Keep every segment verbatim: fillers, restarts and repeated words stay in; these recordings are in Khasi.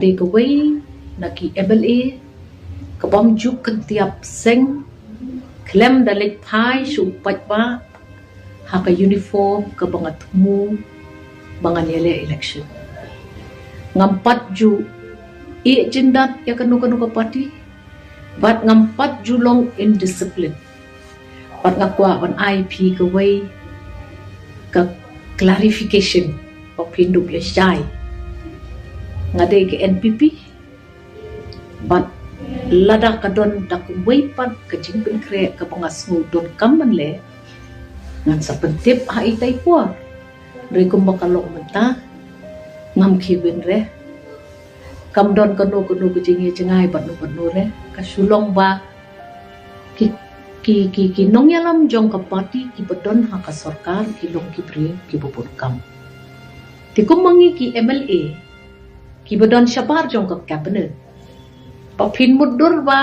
Dei kawei na ki M L A ka bym ju kyntiap seng khlem da leit phai sha u paidbah ha ka uniform kaba nga thmu ba ngan ïaleh election. Ngam pat ju ïeh jyndat ïa kano kano ka party bad ngam pat ju long indiscipline. Bad nga kwah ban ai phi kawei ka clarification ba phin dup ïa shai. Nga dei ka N P P bad lada ka don da kawei pat ka jingpynkhreh kaba nga sngew donkam ban leh, ngan sa pyntip ha itai i por. Hynrei kumba ka long mynta ngam khie win re. Kam don kano kano ka jingïajngai bad no bad no re. Ka shu long ba ki ki ki ki nongïalam jong ka party kiba don ha ka sorkar ki long ki briew kiba bun kam. Te kumba ngi ki M L A kiba don shabar jong ka cabinet, ba phin mutdur ba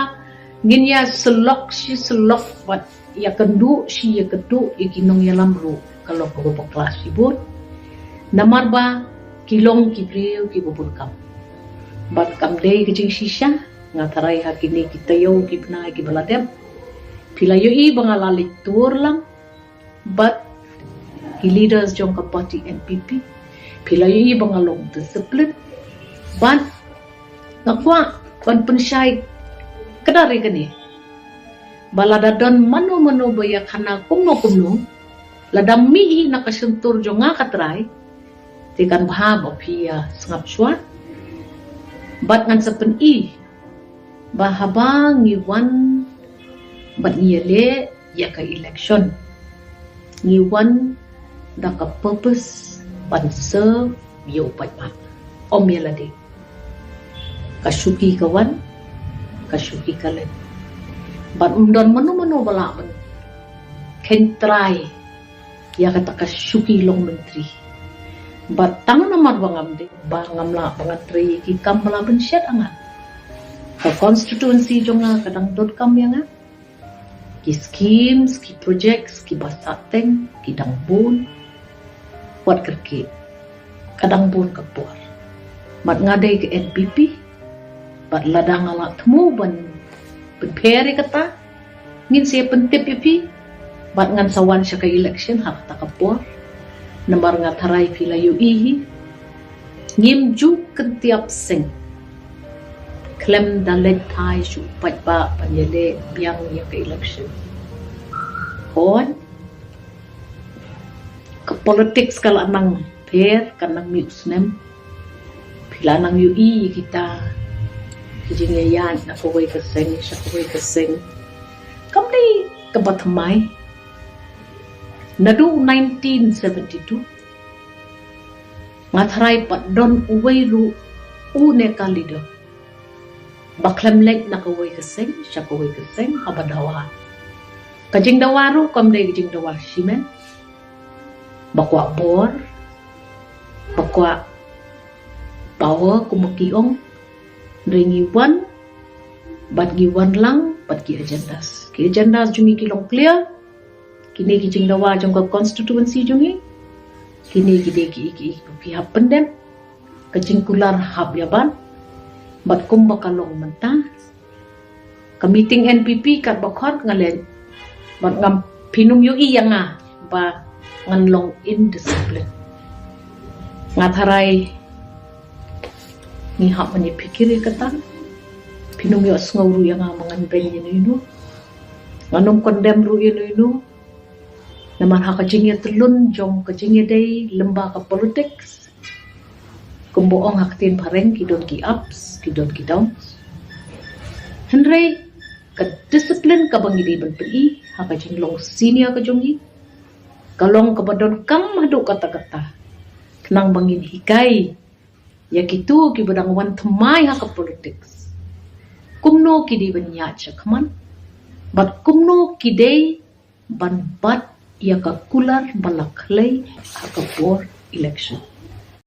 ngin ïa syllok shi syllok bad ïa kynduh shi ïa kynduh ïa ki nongïalam ruh ka long kaba bakla shibun. Namar ba ki long ki briew kiba bun kam. Bad kam dei ka jingshisha, nga tharai ha kine ki taïew ki bnai kiba la dep, phi la ïohi ba nga la leit tur lang bad ki leaders jong ka party N P P. Phi la ïohi ba nga long discipline. Bad nga kwah ban pynshai kdar ïa kane ba lada don mano mano ba ïa khana kumno kumno, lada mih hi na ka shyntur jong nga ka trai, te kan bha ba phi ïa sngap shuwa. Bad ngan sa pyni ba haba ngi wan bad ngi ïaleh ïa ka election, ngi wan da ka purpose ban serve ïa u paidbah, ym ïa lade. Ka shuki ka wan, ka shuki ka leit. Bad ym don mano mano ba lah ban kheiñ trai ïa kata ka shuki long myntri. Bad tang namar ba ngam dei, ba ngam lah ba ngan trei ïa ki kam ba la bynshet ha nga, ka constituency jong nga ka dang donkam ïa nga. Ki schemes, ki projects kiba sah teng ki dang bun. Wat kyrkieh, ka dang bun ka por. Bad nga dei ka N P P bad lada nga la thmu ban pynpher ïa kata, ngin sa pyntip ïa phi. Bad ngan sa wan sha ka election ha kata ka por. Namar nga tharai phi la ïohi hi, ngim ju kyntiap seng khlem da leit phai sha u paidbah ban ïaleh biang ïa ka election. Hooid, ka politics ka la nang pher, ka nang mih u snem. Phi la nang ïohi ïa kita ki jingïaid na kawei ka seng sha kawei ka seng. Kam dei kaba thymmai. Naduh nineteen seventy-two, nga tharai pat don uwei ruh une ka leader ba khlem leit na kawei ka seng sha kawei ka seng haba dawa. Ka jingdawa ruh kam dei ka jingdawa shimet, ba kwah bor, ba kwah power kumba ki ong. Hynrei ngi wan bad ngi wan lang bad ki agendas. Ki agendas jong ngi ki long clear. Kine ki jingdawa jong ka constituency jong ngi, kine ki dei ki, ki, ki hap pyndep. Ka jingkular hap ïa ban. Bad kumba ka long mynta, ka meeting N P P katba khot nga leit, bad ngam, phin ym ïohi ïa nga ba ngan long indiscipline. Nga tharai ngi hap ban ïa phikir ïa kata. Phin ym ïohsngew ruh ïa nga ba ngan beiñ ïa uno uno. Ngan ym condemn ruh ïa uno uno. Namar ha ka jingïatyllun jong ka jingïadei lyngba ka politics, kumba ong ha ka ktien phareng, ki don ki ups, ki don ki downs. Hynrei ka discipline kaba ngi dei ban pyni ha ka jinglong senior ka jong ngi, ka long kaba donkam haduh katta katta. Khnang ba ngin hikai ïa kito kiba dang wan thymmai ha ka politics, kumno ki dei ban ïaid shakhmat bad kumno ki dei ban bat ïa ka kular ba la khlei ha ka por election.